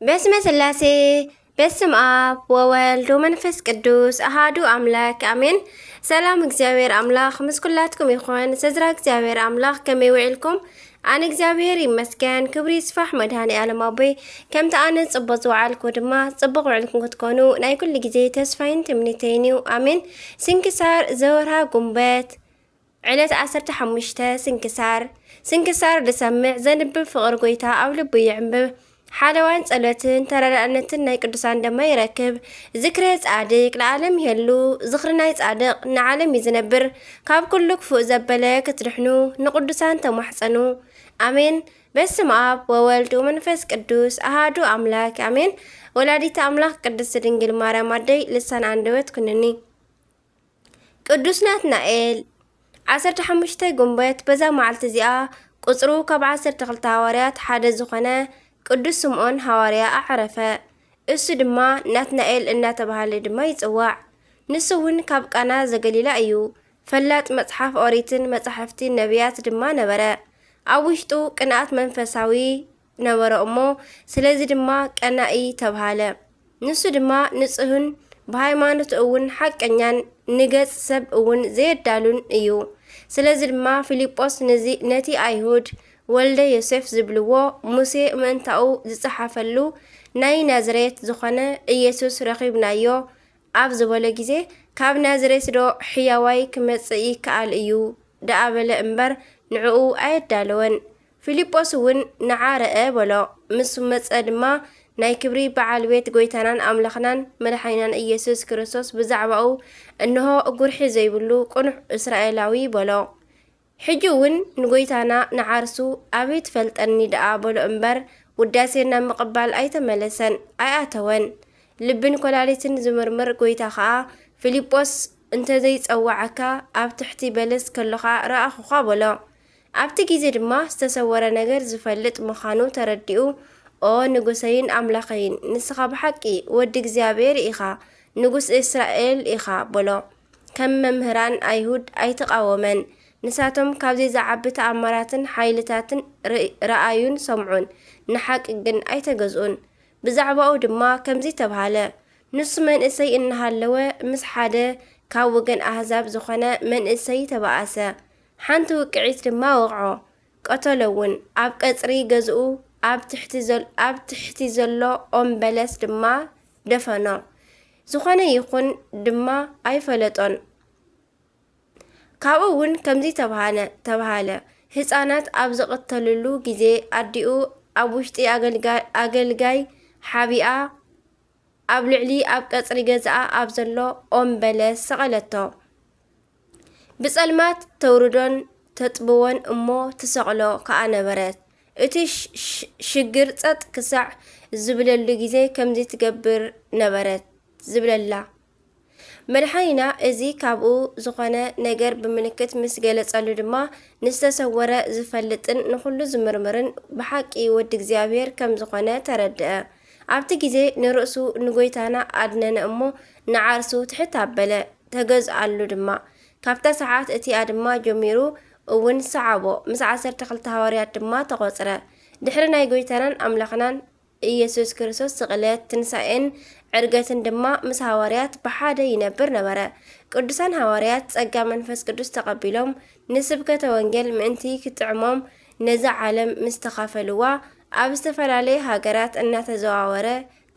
በስመ ስላሴ፣ በስም ኣብ ወወልድ ወመንፈስ ቅዱስ ኣሃዱ ኣምላክ ኣሜን። ሰላም እግዚኣብሔር ኣምላኽ ምስ ኩላትኩም ይኹን። ስድራ እግዚኣብሔር ኣምላኽ ከመይ ውዒልኩም? ኣነ እግዚኣብሔር ይመስገን፣ ክብሪ ይስፋሕ መድኃኔ ዓለም ኣቦይ። ከምቲ ኣነ ጽቡቕ ዝወዓልኩ ድማ ጽቡቕ ውዕልኩም ክትኮኑ ናይ ኩሉ ግዜ ተስፋይን ትምኒተይን እዩ። ኣሜን። ስንክሳር ዘወርሃ ጉንበት ዕለት ዓሰርተ ሓሙሽተ። ስንክሳር። ስንክሳር ዝሰምዕ ዘንብብ ፍቕሪ ጎይታ ኣብ ልቡ ይዕንብብ። ሓለዋን ጸሎትን ተረዳእነትን ናይ ቅዱሳን ደማ ይረክብ። ዝክረ ጻድቅ ለዓለም ይሄሉ። ዝኽሪ ናይ ጻድቅ ንዓለም እዩ ዝነብር። ካብ ኩሉ ክፉእ ዘበለ ክትድሕኑ ንቅዱሳን ተማሕጸኑ። ኣሜን። በስመ ኣብ ወወልድ ወመንፈስ ቅዱስ ኣሃዱ ኣምላክ ኣሜን። ወላዲተ ኣምላክ ቅድስት ድንግል ማርያም ኣደይ ልሳን ኣንደበት ኩንኒ። ቅዱስ ናትናኤል። ዓሰርተ ሓሙሽተ ጉንበት። በዛ መዓልቲ እዚኣ ቁጽሩ ካብ ዓሰርተ ክልተ ሃዋርያት ሓደ ዝኾነ ቅዱስ ስምዖን ሃዋርያ ኣዕረፈ። እሱ ድማ ናትናኤል እናተባህለ ድማ ይጽዋዕ። ንሱ እውን ካብ ቃና ዘገሊላ እዩ። ፈላጥ መጽሓፍ ኦሪትን መጻሕፍቲ ነቢያት ድማ ነበረ። ኣብ ውሽጡ ቅንኣት መንፈሳዊ ነበሮ እሞ፣ ስለዚ ድማ ቀናኢ ተባሃለ። ንሱ ድማ ንጹህን ብሃይማኖቱ እውን ሓቀኛን ንገጽ ሰብ እውን ዘየዳሉን እዩ። ስለዚ ድማ ፊልጶስ ነዚ፣ ነቲ ኣይሁድ ወልደ ዮሴፍ ዝብልዎ ሙሴ ምእንታኡ ዝጸሓፈሉ ናይ ናዝሬት ዝኾነ ኢየሱስ ረኺብናዮ ኣብ ዝበሎ ግዜ፣ ካብ ናዝሬት ዶ ሕያዋይ ክመጽእ ይከኣል እዩ? ደኣ በለ እምበር፣ ንዕኡ ኣየዳለወን። ፊልጶስ እውን ንዓ ርአ በሎ። ምስ መጸ ድማ፣ ናይ ክብሪ በዓል ቤት ጐይታናን ኣምላኽናን መድሓኒናን ኢየሱስ ክርስቶስ ብዛዕባኡ፣ እንሆ፣ ጉርሒ ዘይብሉ ቅኑዕ እስራኤላዊ በሎ። ሕጂ እውን ንጐይታና ንዓርሱ፣ ኣበይ ትፈልጠኒ ደኣ በሎ እምበር፣ ውዳሴ ናብ ምቕባል ኣይተመለሰን፣ ኣይኣተወን። ልብን ኰላሊትን ዝምርምር ጐይታ ኸኣ፣ ፊልጶስ እንተ ዘይጸዋዓካ፣ ኣብ ትሕቲ በለስ ከሎኻ ረኣኹኻ በሎ። ኣብቲ ግዜ ድማ ዝተሰወረ ነገር ዝፈልጥ ምዃኑ ተረዲኡ፣ ኦ ንጉሰይን ኣምላኸይን፣ ንስኻ ብሓቂ ወዲ እግዚኣብሔር ኢኻ፣ ንጉስ እስራኤል ኢኻ በሎ። ከም መምህራን ኣይሁድ ኣይተቓወመን። ንሳቶም ካብዚ ዝዓቢ ተኣምራትን ሓይልታትን ርእ-፣ ረኣዩን ሰምዑን፣ ንሓቂ ግን ኣይተገዝኡን። ብዛዕባኡ ድማ ከምዚ ተባህለ፣ ንሱ መንእሰይ እናሃለወ ምስ ሓደ ካብ ወገን ኣህዛብ ዝኾነ መንእሰይ ተባኣሰ። ሓንቲ ውቅዒት ድማ ወቕዖ፣ ቀተሎ እውን። ኣብ ቀጽሪ ገዝኡ ኣብ ትሕቲ ዘል-፣ ኣብ ትሕቲ ዘሎ ኦም በለስ ድማ ደፈኖ። ዝኾነ ይኹን ድማ ኣይፈለጦን። ካብኡ እውን ከምዚ ተባሃነ-፣ ተባሃለ፣ ህጻናት ኣብ ዝቕተልሉ ግዜ ኣዲኡ ኣብ ውሽጢ ኣገልጋ-፣ ኣገልጋይ ሓቢኣ ኣብ ልዕሊ ኣብ ቀጽሪ ገዛኣ ኣብ ዘሎ ኦም በለስ ሰቐለቶ። ብጸልማት ተውርዶን ተጥብዎን እሞ ትሰቕሎ ከኣ ነበረት። እቲ ሽ-፣ ሽ-፣ ሽግር ጸጥ ክሳዕ ዝብለሉ ግዜ ከምዚ ትገብር ነበረት፣ ዝብለላ። መድሓኒና እዚ ካብኡ ዝኾነ ነገር ብምልክት ምስ ገለጸሉ ድማ፣ ንዝተሰወረ ዝፈልጥን ንኹሉ ዝምርምርን ብሓቂ ወዲ እግዚኣብሔር ከም ዝኾነ ተረድአ። ኣብቲ ግዜ ንርእሱ ንጐይታና ኣድነነ እሞ፣ ንዓርሱ ትሕት ኣበለ፣ ተገዝኣሉ ድማ። ካብታ ሰዓት እቲኣ ድማ ጀሚሩ እውን ሰዓቦ። ምስ ዓሰርተ ክልተ ሃዋርያት ድማ ተቖጽረ። ድሕሪ ናይ ጐይታናን ኣምላኽናን ኢየሱስ ክርስቶስ ስቕለት፣ ትንሳኤን ዕርገትን ድማ ምስ ሃዋርያት ብሓደ ይነብር ነበረ። ቅዱሳን ሃዋርያት ጸጋ መንፈስ ቅዱስ ተቐቢሎም፣ ንስብከተ ወንጌል ምእንቲ ክጥዕሞም ነዛ ዓለም ምስ ተኻፈልዋ፣ ኣብ ዝተፈላለየ ሃገራት እናተዘዋወረ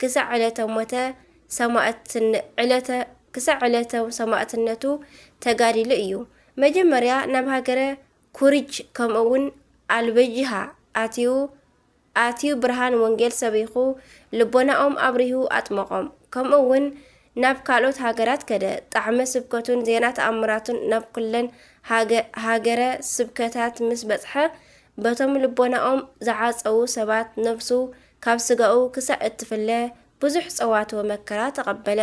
ክሳዕ ዕለተ ሞተ ሰማእትን-፣ ዕለተ-፣ ክሳዕ ዕለተ ሰማእትነቱ ተጋዲሉ እዩ። መጀመርያ ናብ ሃገረ ኩርጅ፣ ከምኡ እውን ኣልበጅሃ ኣትዩ፣ ኣትዩ ብርሃን ወንጌል ሰቢኹ፣ ልቦናኦም ኣብሪሁ ኣጥመቖም። ከምኡ እውን ናብ ካልኦት ሃገራት ከደ። ጣዕመ ስብከቱን ዜና ተኣምራቱን ናብ ኩለን ሃገ-፣ ሃገረ ስብከታት ምስ በጽሐ፣ በቶም ልቦናኦም ዝዓጸዉ ሰባት ነፍሱ ካብ ስጋኡ ክሳዕ እትፍለ ብዙሕ ጸዋትወ መከራ ተቐበለ።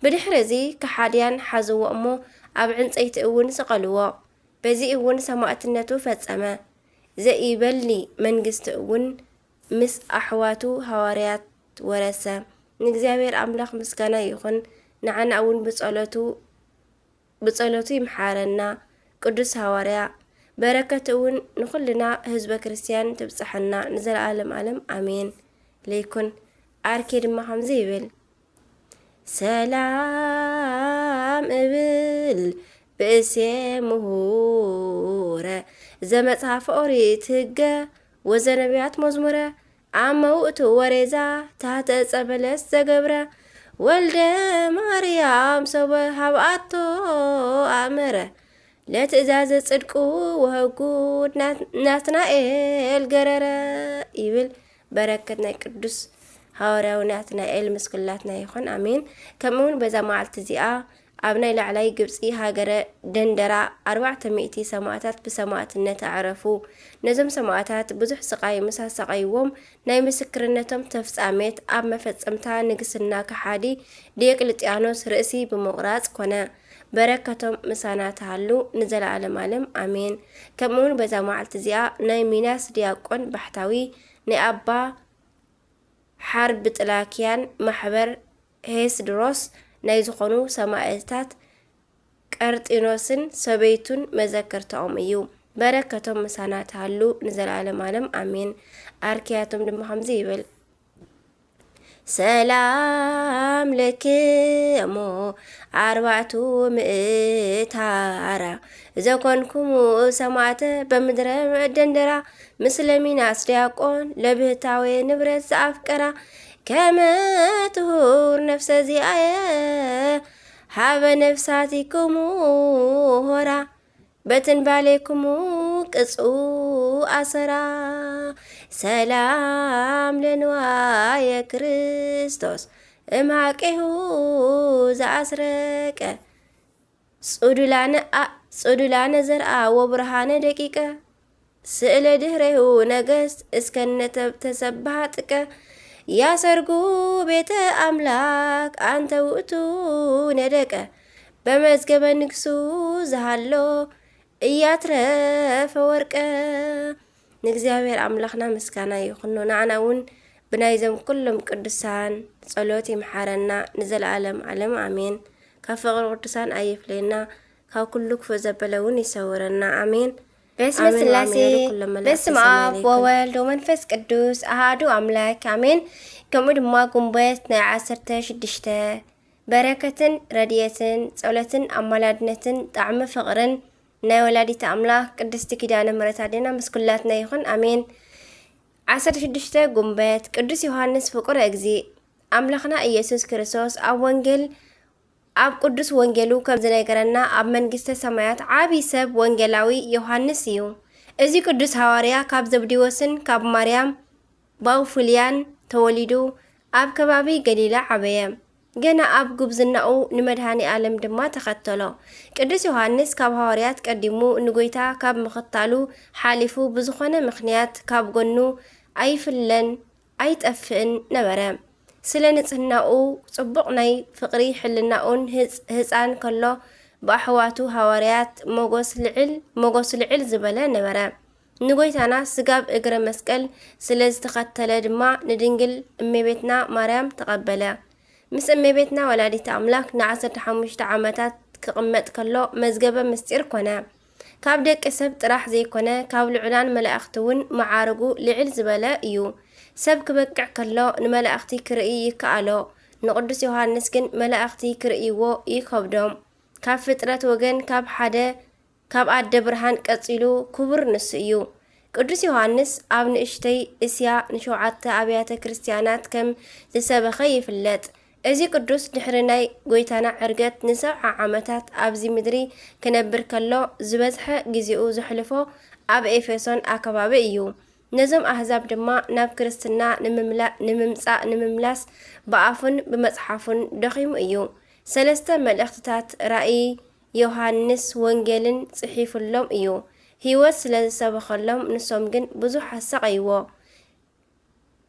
ብድሕሪ እዚ ከሓድያን ሓዝዎ እሞ ኣብ ዕንጸይቲ እውን ሰቐልዎ። በዚ እውን ሰማእትነቱ ፈጸመ። ዘኢበሊ መንግስቲ እውን ምስ ኣሕዋቱ ሃዋርያት ወረሰ። ንእግዚኣብሔር ኣምላኽ ምስጋና ይኹን፣ ንዓና እውን ብጸሎቱ፣ ብጸሎቱ ይምሓረና። ቅዱስ ሃዋርያ፣ በረከቱ እውን ንኹልና ህዝበ ክርስቲያን ትብጽሐና ንዘለዓለም ዓለም ኣሜን። ለይኩን ኣርኬ ድማ ከምዚ ይብል። ሰላም እብል ብእሴ ምሁረ ዘመጽሓፈ ኦሪት ህገ ወዘነቢያት መዝሙረ ኣብ መውእቱ ወሬዛ ታህተ ዕጸ በለስ ዘገብረ ወልደ ማርያም ሰበ ሃብኣቶ ኣእመረ ለትእዛዘ ጽድቁ ወህጉ ናትናኤል ገረረ ይብል። በረከት ናይ ቅዱስ ሃዋርያዊ ናትናኤል ምስ ኩላትና ይኹን፣ ኣሜን። ከምኡ እውን በዛ መዓልቲ እዚኣ ኣብ ናይ ላዕላይ ግብጺ ሃገረ ደንደራ ኣርባዕተ ሚእቲ ሰማእታት ብሰማእትነት ኣዕረፉ። ነዞም ሰማእታት ብዙሕ ስቓይ ምስ ኣሳቐይዎም፣ ናይ ምስክርነቶም ተፍጻሜት ኣብ መፈጸምታ ንግስና ከሓዲ ዲዮቅልጥያኖስ ርእሲ ብምቑራጽ ኮነ። በረከቶም ምሳና ትሃሉ ንዘለዓለም ዓለም፣ ኣሜን። ከምኡ እውን በዛ መዓልቲ እዚኣ ናይ ሚናስ ዲያቆን ባሕታዊ፣ ናይ ኣባ ሓርብ ጥላኪያን ማሕበር ሄስድሮስ ናይ ዝኾኑ ሰማእታት ቀርጢኖስን ሰበይቱን መዘከርታኦም እዩ። በረከቶም ምሳና ትሃሉ ንዘለዓለም ዓለም፣ ኣሜን። ኣርኪያቶም ድማ ከምዚ ይብል። ሰላም ለክሙ ኣርባዕቱ ምእት ሃራ ዘኮንኩሙ ሰማዕተ በምድረ ደንደራ፣ ምስለ ሚናስ ዲያቆን ለብህታዌ ንብረት ዘኣፍቀራ፣ ከመ ትሁር ነፍሰ ዚኣየ ሃበ ነፍሳቲክሙ ሆራ። በትንባሌክሙ ቅጹ ኣሰራ። ሰላም ለንዋየ ክርስቶስ እምሃቄሁ ዘኣስረቀ። ጽዱላነ ኣ-፣ ጽዱላነ ዘርኣ ወብርሃነ ደቂቀ። ስእለ ድህሬሁ ነገስት እስከነ ተብ-፣ ተሰብሃ ጥቀ። ያሰርጉ ቤተ ኣምላክ ኣንተ ውእቱ ነደቀ። በመዝገበ ንግሱ ዝሃሎ እያትረፈ ወርቀ። ንእግዚኣብሔር ኣምላኽና ምስጋና ይኹኖ። ንዓና እውን ብናይዞም ኩሎም ቅዱሳን ጸሎት ይምሓረና ንዘለዓለም ዓለም፣ ኣሜን። ካብ ፍቕሪ ቅዱሳን ኣይፍለየና፣ ካብ ኩሉ ክፉእ ዘበለ እውን ይሰውረና፣ ኣሜን። በስመ ኣሜን፣ ስላሴ፣ ኣሜን። ኩሎም መላእክተ በስመ ሰማይ ኣብ ለይኩን። ወወልድ ወመንፈስ ቅዱስ ኣሃዱ ኣምላክ፣ ኣሜን። ከምኡ ድማ ጉንበት ናይ ዓሰርተ ሽዱሽተ በረከትን ረድኤትን ጸሎትን ኣማላድነትን ጣዕሚ ፍቕርን ናይ ወላዲተ ኣምላኽ ቅድስቲ ኪዳነ ምሕረት ኣዴና ምስ ኩላትና ይኹን፣ ኣሜን። ዓሰርተ ሽዱሽተ ጉንበት ቅዱስ ዮሃንስ ፍቁረ እግዚእ ኣምላኽና ኢየሱስ ክርስቶስ ኣብ ወንጌል፣ ኣብ ቅዱስ ወንጌሉ ከም ዝነገረና፣ ኣብ መንግስተ ሰማያት ዓቢ ሰብ ወንጌላዊ ዮሃንስ እዩ። እዚ ቅዱስ ሃዋርያ ካብ ዘብዴዎስን ካብ ማርያም ባውፍልያን ተወሊዱ ኣብ ከባቢ ገሊላ ዓበየ። ገና ኣብ ጉብዝናኡ ንመድኃኔ ዓለም ድማ ተኸተሎ። ቅዱስ ዮሃንስ ካብ ሃዋርያት ቀዲሙ ንጎይታ ካብ ምኽታሉ ሓሊፉ ብዝኾነ ምኽንያት ካብ ጎኑ ኣይፍለን ኣይጠፍእን ነበረ። ስለ ንጽህናኡ ጽቡቕ ናይ ፍቕሪ ሕልናኡን ህጽ-፣ ህጻን ከሎ ብኣሕዋቱ ሃዋርያት ሞጎስ ልዕል፣ ሞጎሱ ልዕል ዝበለ ነበረ። ንጎይታና ስጋብ እግረ መስቀል ስለ ዝተኸተለ ድማ ንድንግል እመቤትና ማርያም ተቐበለ። ምስ እመቤትና ወላዲተ ኣምላኽ ንዓሰርተ ሓሙሽተ ዓመታት ክቕመጥ ከሎ መዝገበ ምስጢር ኮነ። ካብ ደቂ ሰብ ጥራሕ ዘይኮነ፣ ካብ ልዑላን መላእኽቲ እውን መዓርጉ ልዕል ዝበለ እዩ። ሰብ ክበቅዕ ከሎ ንመላእኽቲ ክርኢ ይከኣሎ። ንቅዱስ ዮሃንስ ግን መላእኽቲ ክርእይዎ ይከብዶም። ካብ ፍጥረት ወገን ካብ ሓደ፣ ካብ ኣደ ብርሃን ቀጺሉ ክቡር ንሱ እዩ። ቅዱስ ዮሃንስ ኣብ ንእሽተይ እስያ ንሸውዓተ ኣብያተ ክርስቲያናት ከም ዝሰበኸ ይፍለጥ። እዚ ቅዱስ ድሕሪ ናይ ጎይታና ዕርገት ንሰብዓ ዓመታት ኣብዚ ምድሪ ክነብር ከሎ፣ ዝበዝሐ ግዜኡ ዘሕልፎ ኣብ ኤፌሶን ኣከባቢ እዩ። ነዞም ኣህዛብ ድማ ናብ ክርስትና ንምምላ-፣ ንምምጻእ፣ ንምምላስ ብኣፉን ብመጽሓፉን ደኺሙ እዩ። ሰለስተ መልእኽትታት ራእይ ዮሃንስ ወንጌልን ጽሒፉሎም እዩ። ህይወት ስለ ዝሰበኸሎም ንሶም ግን ብዙሕ ኣሳቐይዎ።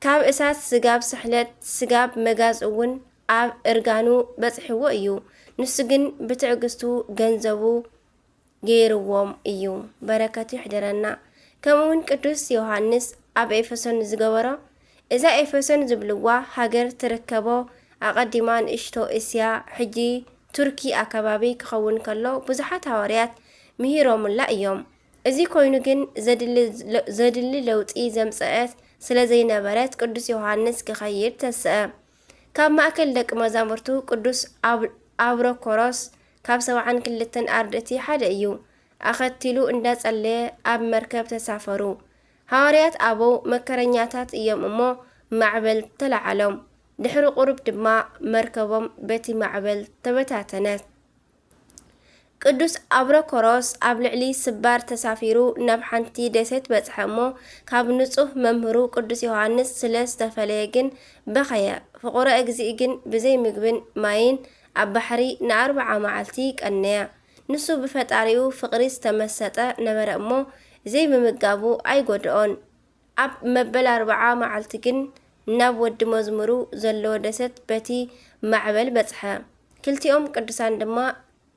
ካብ እሳት ስጋብ ስሕለት ስጋብ መጋዝ እውን ኣብ እርጋኑ በጽሕዎ እዩ። ንሱ ግን ብትዕግስቱ ገንዘቡ ገይርዎም እዩ። በረከቱ ይሕደረና። ከምኡ እውን ቅዱስ ዮሃንስ ኣብ ኤፌሶን ዝገበሮ፣ እዛ ኤፌሶን ዝብልዋ ሃገር ትርከቦ ኣቐዲማ ንእሽቶ እስያ፣ ሕጂ ቱርኪ ኣከባቢ ክኸውን ከሎ ብዙሓት ሃዋርያት ምሂሮምላ እዮም። እዚ ኮይኑ ግን ዘድሊ፣ ዘድሊ ለውጢ ዘምጸአት ስለ ዘይነበረት ቅዱስ ዮሃንስ ክኸይድ ተስአ። ካብ ማእከል ደቂ መዛሙርቱ ቅዱስ ኣብ-፣ ኣብሮኮሮስ ካብ ሰብዓን ክልተን ኣርድእቲ ሓደ እዩ። ኣኸቲሉ እንዳጸለየ ኣብ መርከብ ተሳፈሩ። ሃዋርያት ኣበው መከረኛታት እዮም እሞ ማዕበል ተለዓሎም። ድሕሪ ቁሩብ ድማ መርከቦም በቲ ማዕበል ተበታተነት። ቅዱስ ኣብሮኮሮስ ኣብ ልዕሊ ስባር ተሳፊሩ ናብ ሓንቲ ደሴት በጽሐ እሞ ካብ ንጹህ መምህሩ ቅዱስ ዮሃንስ ስለ ዝተፈለየ ግን በኸየ። ፍቑረ እግዚእ ግን ብዘይ ምግብን ማይን ኣብ ባሕሪ ንኣርብዓ መዓልቲ ቀነየ። ንሱ ብፈጣሪኡ ፍቕሪ ዝተመሰጠ ነበረ እሞ ዘይምምጋቡ ኣይጎድኦን። ኣብ መበል ኣርብዓ መዓልቲ ግን ናብ ወዲ መዝሙሩ ዘለዎ ደሴት በቲ ማዕበል በጽሐ። ክልቲኦም ቅዱሳን ድማ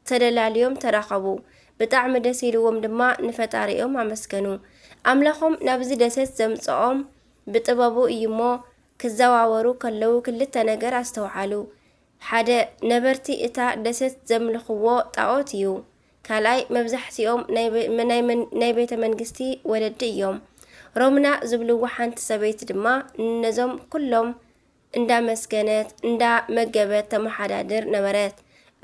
ተደላልዮም ተራኸቡ። ብጣዕሚ ደስ ኢልዎም ድማ ንፈጣሪኦም ኣመስገኑ። ኣምላኾም ናብዚ ደሴት ዘምጽኦም ብጥበቡ እዩ እሞ ክዘዋወሩ ከለዉ ክልተ ነገር ኣስተውዓሉ። ሓደ፣ ነበርቲ እታ ደሴት ዘምልኽዎ ጣኦት እዩ። ካልኣይ፣ መብዛሕትኦም ናይ በ-፣ ናይ መን-፣ ናይ ቤተ መንግስቲ ወለዲ እዮም። ሮምና ዝብልዎ ሓንቲ ሰበይቲ ድማ ነዞም ኩሎም እንዳመስገነት እንዳመገበት ተመሓዳድር ነበረት።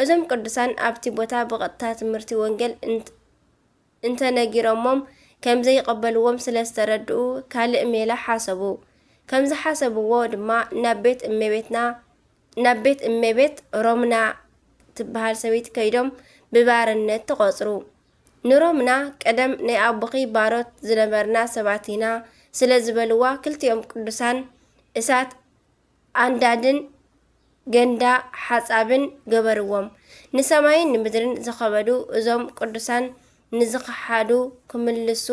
እዞም ቅዱሳን ኣብቲ ቦታ ብቐጥታ ትምህርቲ ወንጌል እንት-፣ እንተነጊሮሞም ከም ዘይቐበልዎም ስለ ዝተረድኡ ካልእ ሜላ ሓሰቡ። ከም ዝሓሰብዎ ድማ ናብ ቤት እመቤትና፣ ናብ ቤት እመቤት ሮምና ትበሃል ሰበይቲ ከይዶም ብባርነት ተቖጽሩ። ንሮምና ቀደም ናይ ኣቦኺ ባሮት ዝነበርና ሰባት ኢና ስለ ዝበልዋ ክልቲኦም ቅዱሳን እሳት ኣንዳድን ገንዳ ሓጻብን ገበርዎም። ንሰማይን ንምድርን ዝኸበዱ እዞም ቅዱሳን ንዝኸሓዱ ክምልሱ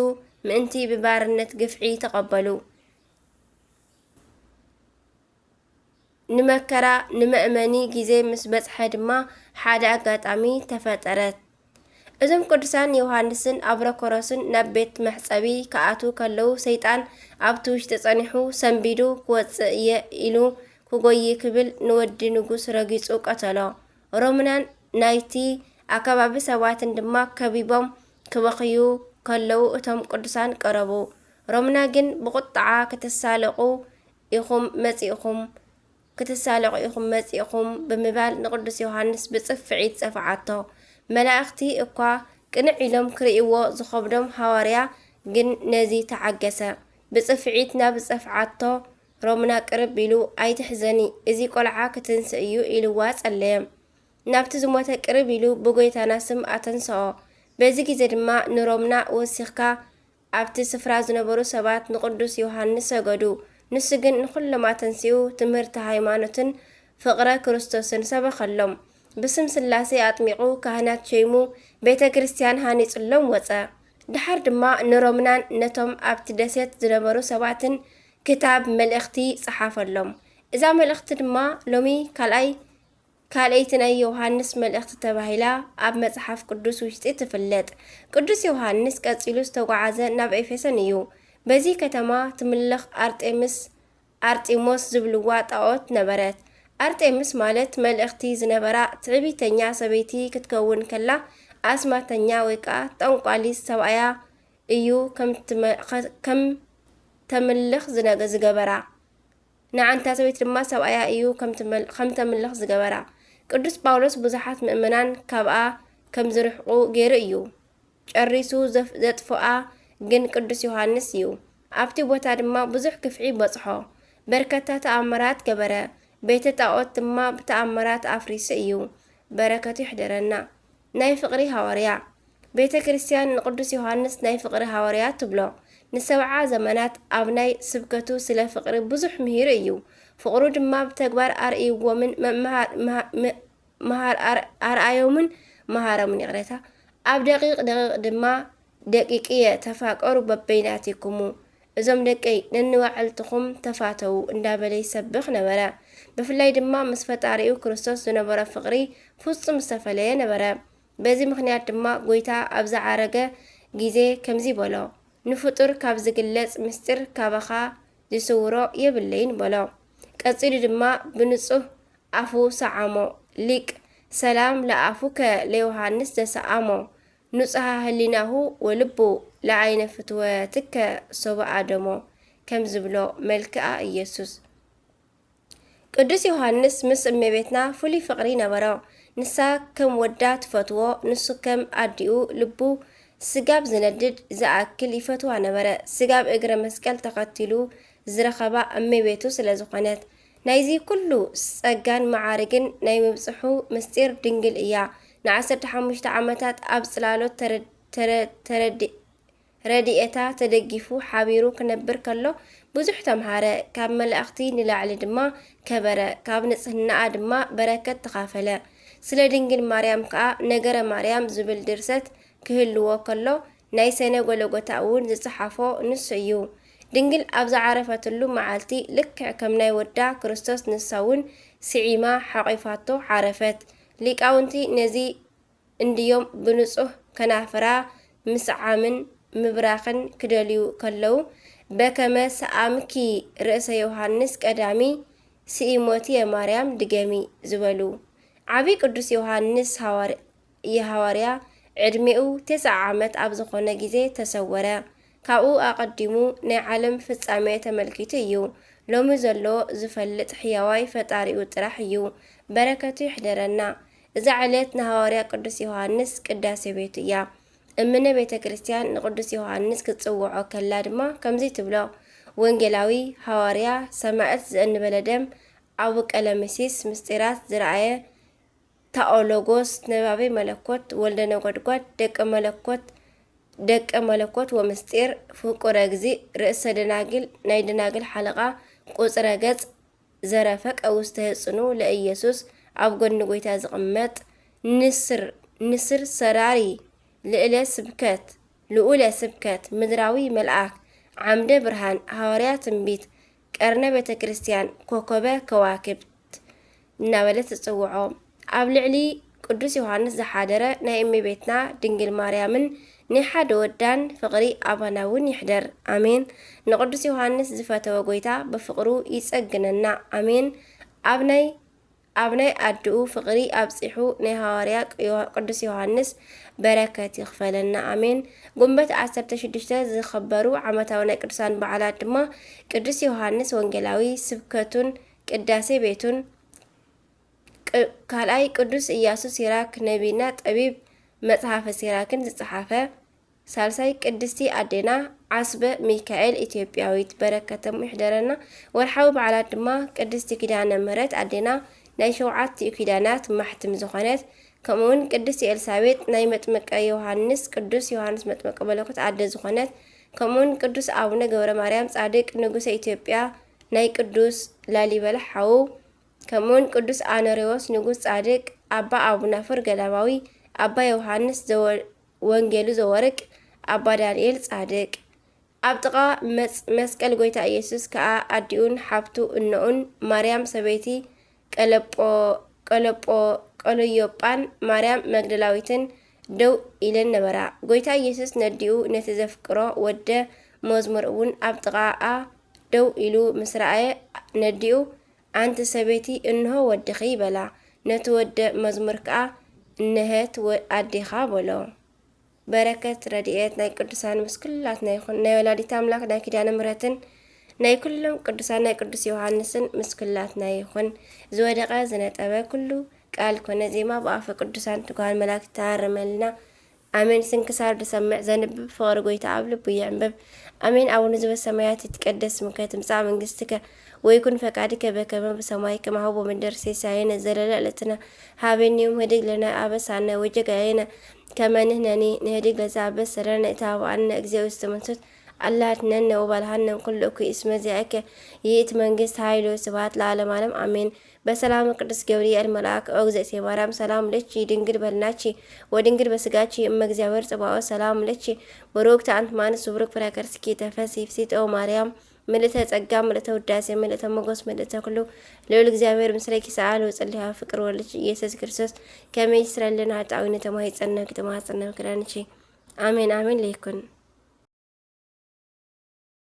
ምእንቲ ብባርነት ግፍዒ ተቐበሉ። ንመከራ ንመእመኒ ግዜ ምስ በጽሐ ድማ ሓደ ኣጋጣሚ ተፈጠረት። እዞም ቅዱሳን ዮሃንስን ኣብረኮሮስን ናብ ቤት መሕጸቢ ክኣትዉ ከለዉ ሰይጣን ኣብቲ ውሽጢ ጸኒሑ ሰንቢዱ ክወጽእ እየ ኢሉ ክጎዪ ክብል ንወዲ ንጉስ ረጊጹ ቀተሎ። ሮምናን ናይቲ ኣከባቢ ሰባትን ድማ ከቢቦም ክበኽዩ ከለዉ እቶም ቅዱሳን ቀረቡ። ሮምና ግን ብቑጥዓ ክትሳለቑ ኢኹም መጺእኹም፣ ክትሳለቑ ኢኹም መጺእኹም ብምባል ንቅዱስ ዮሃንስ ብጽፍዒት ጸፍዓቶ። መላእኽቲ እኳ ቅንዕ ኢሎም ክርእይዎ ዝኸብዶም ሃዋርያ ግን ነዚ ተዓገሰ። ብጽፍዒት ናብ ዝጸፍዓቶ ሮምና ቅርብ ኢሉ፣ "ኣይትሕዘኒ፣ እዚ ቆልዓ ክትንስእ እዩ" ኢልዋ ጸለየ። ናብቲ ዝሞተ ቅርብ ኢሉ ብጎይታና ስም ኣተንስኦ። በዚ ግዜ ድማ ንሮምና ወሲኽካ ኣብቲ ስፍራ ዝነበሩ ሰባት ንቅዱስ ዮሃንስ ሰገዱ። ንሱ ግን ንኹሎም ኣተንሲኡ ትምህርቲ ሃይማኖትን ፍቕረ ክርስቶስን ሰበኸሎም። ብስም ስላሴ ኣጥሚቑ ካህናት ሸይሙ ቤተ ክርስቲያን ሃኒጽሎም ወጸ። ደሓር ድማ ንሮምናን ነቶም ኣብቲ ደሴት ዝነበሩ ሰባትን ክታብ መልእኽቲ ጸሓፈሎም። እዛ መልእኽቲ ድማ ሎሚ ካልኣይ ካልኣይቲ ናይ ዮሃንስ መልእኽቲ ተባሂላ ኣብ መጽሓፍ ቅዱስ ውሽጢ ትፍለጥ። ቅዱስ ዮሃንስ ቀጺሉ ዝተጓዓዘ ናብ ኤፌሶን እዩ። በዚ ከተማ ትምለኽ ኣርጤምስ፣ ኣርጢሞስ ዝብልዋ ጣኦት ነበረት። ኣርጤምስ ማለት መልእኽቲ ዝነበራ ትዕቢተኛ ሰበይቲ ክትከውን ከላ፣ ኣስማተኛ ወይ ከኣ ጠንቋሊት ሰብኣያ እዩ ከም ትመ-፣ ከም ተምልኽ ዝነገ-፣ ዝገበራ። ንዓንታ ሰበይቲ ድማ ሰብኣያ እዩ ከም ትመል-፣ ከም ተምልኽ ዝገበራ። ቅዱስ ጳውሎስ ብዙሓት ምእመናን ካብኣ ከም ዝርሕቑ ገይሩ እዩ። ጨሪሱ ዘፍ-፣ ዘጥፍኣ ግን ቅዱስ ዮሃንስ እዩ። ኣብቲ ቦታ ድማ ብዙሕ ግፍዒ በጽሖ። በርከታ ተኣምራት ገበረ። ቤተ ጣዖት ድማ ብተኣምራት ኣፍሪሱ እዩ። በረከቱ ይሕደረና። ናይ ፍቕሪ ሃዋርያ። ቤተ ክርስቲያን ንቅዱስ ዮሃንስ ናይ ፍቕሪ ሃዋርያ ትብሎ። ንሰብዓ ዘመናት ኣብ ናይ ስብከቱ ስለ ፍቕሪ ብዙሕ ምሂሩ እዩ። ፍቕሩ ድማ ብተግባር ኣርእይዎምን መ-፣ መሃር-፣ መሃ-፣ መ-፣ መሃር-፣ ኣር-፣ ኣርኣዮምን መሃሮምን፣ ይቕሬታ። ኣብ ደቂቕ ደቂቕ ድማ፣ "ደቂቅየ ተፋቀሩ በበይናቲክሙ፣ እዞም ደቀይ ነንባዕልትኹም ተፋተዉ" እንዳበለ ይሰብኽ ነበረ። ብፍላይ ድማ ምስ ፈጣሪኡ ክርስቶስ ዝነበሮ ፍቕሪ ፍጹም ዝተፈለየ ነበረ። በዚ ምኽንያት ድማ ጎይታ ኣብ ዝዓረገ ግዜ ከምዚ በሎ፣ "ንፍጡር ካብ ዝግለጽ ምስጢር ካባኻ ዝስውሮ የብለይን" በሎ። ቀጺሉ ድማ ብንጹህ ኣፉ ሰዓሞ። ሊቅ፣ "ሰላም ለኣፉከ ለዮሃንስ ዘሰኣሞ፣ ንጹሃ ህሊናሁ ወልቡ ለኣይነ ፍትወትከ ሶበ ኣደሞ" ከም ዝብሎ መልክኣ ኢየሱስ። ቅዱስ ዮሃንስ ምስ እመቤትና ፍሉይ ፍቕሪ ነበሮ። ንሳ ከም ወዳ ትፈትዎ፣ ንሱ ከም ኣዲኡ ልቡ ስጋብ ዝነድድ ዝኣክል ይፈትዋ ነበረ። ስጋብ እግረ መስቀል ተኸቲሉ ዝረኸባ እመቤቱ ስለ ዝኾነት፣ ናይዚ ኩሉ ጸጋን መዓርግን ናይ ምብጽሑ ምስጢር ድንግል እያ። ንዓሰርተ ሓሙሽተ ዓመታት ኣብ ጽላሎት ተረ-፣ ተረ-፣ ተረዲ-፣ ረድኤታ ተደጊፉ ሓቢሩ ክነብር ከሎ ብዙሕ ተምሃረ። ካብ መላእኽቲ ንላዕሊ ድማ ከበረ። ካብ ንጽህናኣ ድማ በረከት ተኻፈለ። ስለ ድንግል ማርያም ከኣ ነገረ ማርያም ዝብል ድርሰት ክህልዎ ከሎ ናይ ሰነ ጎለጎታ እውን ዝጸሓፎ ንሱ እዩ። ድንግል ኣብ ዝዓረፈትሉ መዓልቲ ልክዕ ከም ናይ ወዳ ክርስቶስ ንሳ እውን ስዒማ ሓቒፋቶ ዓረፈት። ሊቃውንቲ ነዚ እንድዮም ብንጹህ ከናፍራ ምስዓምን ምብራኽን ክደልዩ ከለዉ፣ በከመ ሰኣምኪ ርእሰ ዮሃንስ ቀዳሚ ስኢሞቲ የማርያም ድገሚ ዝበሉ። ዓቢ ቅዱስ ዮሃንስ ሃዋር-፣ የሃዋርያ ዕድሜኡ ተስዓ ዓመት ኣብ ዝኾነ ግዜ ተሰወረ። ካብኡ ኣቐዲሙ ናይ ዓለም ፍጻሜ ተመልኪቱ እዩ። ሎሚ ዘሎ ዝፈልጥ ሕያዋይ ፈጣሪኡ ጥራሕ እዩ። በረከቱ ይሕደረና። እዛ ዕለት ንሃዋርያ ቅዱስ ዮሃንስ ቅዳሴ ቤቱ እያ። እምነ ቤተ ክርስቲያን ንቅዱስ ዮሃንስ ክትጽውዖ ከላ ድማ ከምዚ ትብሎ፣ ወንጌላዊ፣ ሃዋርያ፣ ሰማዕት ዘእንበለ ደም፣ ኣቡ ቀለምሲስ፣ ምስጢራት ዝረኣየ፣ ታኦሎጎስ፣ ነባቤ መለኮት፣ ወልደ ነጎድጓድ፣ ደቀ መለኮት፣ ደቀ መለኮት ወምስጢር፣ ፍቁረ እግዚእ፣ ርእሰ ደናግል፣ ናይ ደናግል ሓለቓ፣ ቁጽረ ገጽ፣ ዘረፈ ቀውስተ ህጽኑ ለኢየሱስ፣ ኣብ ጎኒ ጎይታ ዝቕመጥ፣ ንስር፣ ንስር ሰራሪ፣ ልእለ ስብከት፣ ልኡለ ስብከት፣ ምድራዊ መልኣክ፣ ዓምደ ብርሃን፣ ሃዋርያ ትንቢት፣ ቀርነ ቤተ ክርስቲያን፣ ኮከበ ከዋክብት እናበለት ትጽውዖ። ኣብ ልዕሊ ቅዱስ ዮሃንስ ዝሓደረ ናይ እመቤትና ድንግል ማርያምን ናይ ሓደ ወዳን ፍቕሪ ኣባና እውን ይሕደር። ኣሜን። ንቅዱስ ዮሃንስ ዝፈተወ ጎይታ ብፍቕሩ ይጸግነና። ኣሜን። ኣብ ናይ፣ ኣብ ናይ ኣድኡ ፍቕሪ ኣብጺሑ ናይ ሃዋርያ ቅዮ-፣ ቅዱስ ዮሃንስ በረከት ይኽፈለና። ኣሜን። ጉንበት ዓሰርተ ሽዱሽተ ዝኸበሩ ዓመታዊ ናይ ቅዱሳን በዓላት ድማ ቅዱስ ዮሃንስ ወንጌላዊ ስብከቱን ቅዳሴ ቤቱን፣ ቅ-፣ ካልኣይ ቅዱስ ኢያሱ ሲራክ ነቢና ጠቢብ መጽሓፈ ሲራክን ዝጸሓፈ፣ ሳልሳይ ቅድስቲ ኣዴና ዓስበ ሚካኤል ኢትዮጵያዊት በረከቶም ይሕደረና። ወርሓዊ በዓላት ድማ ቅድስቲ ኪዳነ ምህረት ኣዴና ናይ ሸውዓቲኡ ኪዳናት ማሕትም ዝኾነት፣ ከምኡውን ቅድስቲ ኤልሳቤጥ ናይ መጥምቀ ዮሃንስ፣ ቅዱስ ዮሃንስ መጥምቀ መለኮት ኣደ ዝኾነት፣ ከምኡውን ቅዱስ ኣቡነ ገብረ ማርያም ጻድቅ ንጉሰ ኢትዮጵያ ናይ ቅዱስ ላሊበላ ሓው፣ ከምኡውን ቅዱስ ኣኖሬዎስ ንጉስ ጻድቅ፣ ኣባ ኣቡናፍር ገዳማዊ፣ ኣባ ዮሃንስ ዘወ-፣ ወንጌሉ ዘወርቅ፣ ኣባ ዳንኤል ጻድቅ። ኣብ ጥቓ መጽ-፣ መስቀል ጎይታ ኢየሱስ ከኣ ኣዲኡን ሓብቱ እኖኡን ማርያም ሰበይቲ ቀለጶ-፣ ቀለጶ-፣ ቀለዮጳን ማርያም መግደላዊትን ደው ኢለን ነበራ። ጎይታ ኢየሱስ ነዲኡ ነቲ ዘፍቅሮ ወደ መዝሙር እውን ኣብ ጥቓኣ ደው ኢሉ ምስ ረኣየ ነዲኡ፣ ኣንቲ ሰበይቲ፣ እንሆ ወድኺ በላ። ነቲ ወደ መዝሙር ከኣ፣ እነሀት ወ-፣ ኣዴኻ በሎ። በረከት ረድኤት ናይ ቅዱሳን ምስ ኩላትና ይኹን። ናይ ወላዲት ኣምላክ ናይ ኪዳነ ምሕረትን ናይ ኩሎም ቅዱሳን ናይ ቅዱስ ዮሃንስን ምስ ኩላትና ይኹን። ዝወደቀ ዝነጠበ ኩሉ ቃል ኮነ ዜማ ብኣፈ ቅዱሳን ትጉሃን መላእክት ተኣረመልና። ኣሜን። ስንክሳር ዝሰምዕ ዘንብብ ፍቕሪ ጎይታ ኣብ ልቡ ይዕንብብ። ኣሜን። ኣቡነ ዘበሰማያት ይትቀደስ ስምከ ትምጻእ መንግስትከ ወይኩን ፈቃድከ በከመ በሰማይ ከማሁ በምድር። ሲሳየነ ዘለለ ዕለትነ ሃበነ ዮም ህድግ ለነ አበሳነ ወጌጋየነ ከመ ንሕነኒ ንህድግ ለዘአበሰ ለነ ኢታብአነ እግዚኦ ውስተ መንሱት አላ አድነነ ወባልሃነ እምኩሉ እኩይ እስመ ዚአከ ይእቲ መንግስት ኃይል ወስብሐት ለዓለመ ዓለም አሜን። በሰላም ቅዱስ ገብርኤል መልአክ ኦ እግዝእትየ ማርያም ሰላም ለኪ ድንግል በልናኪ ወድንግል በስጋኪ እመ እግዚአብሔር ጽባኦት ሰላም ለኪ ብሩክት አንቲ እማንስ ወብሩክ ፍሬ ከርስኪ ተፈሲ ፍሲት ኦ ማርያም ምልእተ ጸጋ ምልእተ ውዳሴ ምልእተ ሞገስ ምልእተ ኩሉ ልዑል እግዚኣብሔር ምስለኪ ሰአል ወጸልይ ሀበ ፍቅር ወልድኪ ኢየሱስ ክርስቶስ ከመ ይስረይ ለነ ኃጣውኢነ ተማሂጸነ ተማህጸነ ክዳንኪ አሜን አሜን ለይኩን።